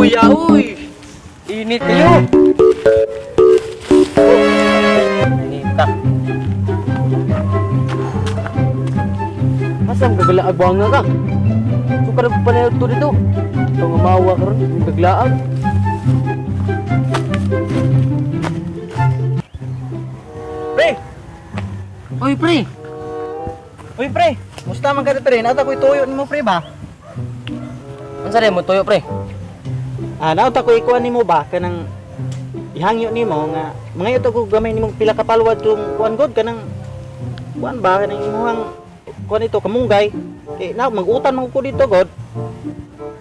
Luya, uy! Init kayo! Inita. Asa ang gagalaag nga ka? So karag pa na ito dito. Ito nga mawa karon, yung gaglaag. Pre! Uy, pre! Uy, pre! Musta man ka pre? Naata ko'y tuyo nimo, pre, ba? Ano sa mo tuyo, pre? Ah, naata ko'y ikuan nimo ba kanang ihangyo nimo nga mga ito ko gamay nimong pila ka palwad tong kuan god kanang kuan ba kanang imuhang kuan ito kamunggay kay na mag-utan man ko dito god.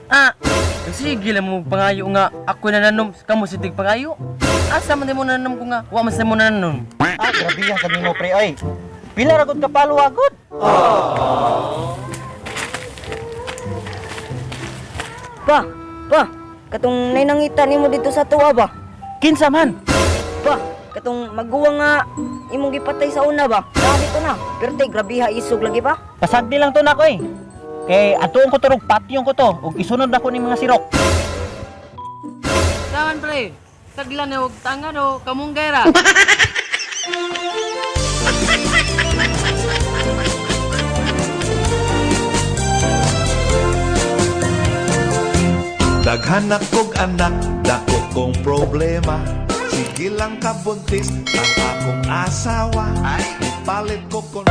Ah! Sige lang mo pangayo nga ako nananom, kamo si tig pangayo. Asa man di mo nananom ko nga, wa man sa mo nananom. Ah, grabe yan kanimo, pre, oy. Pila ra gud ka palwa god? Pa, pa, katong nainangita nimo dito sa tuwa ba? Kinsa man? Pa, katong maguwa nga imong gipatay sa una ba? Na dito na. Pero grabe ha isog lagi pa. Pasagdi lang to nako eh. Kay atuon ko to rog patyon ko to ug isunod ako ni mga sirok. Taman pre, taglan na og tanga no, kamunggay ra. Daghan na kog anak, dako kong problema. Sige lang kabuntis ang akong asawa. Palit ko kon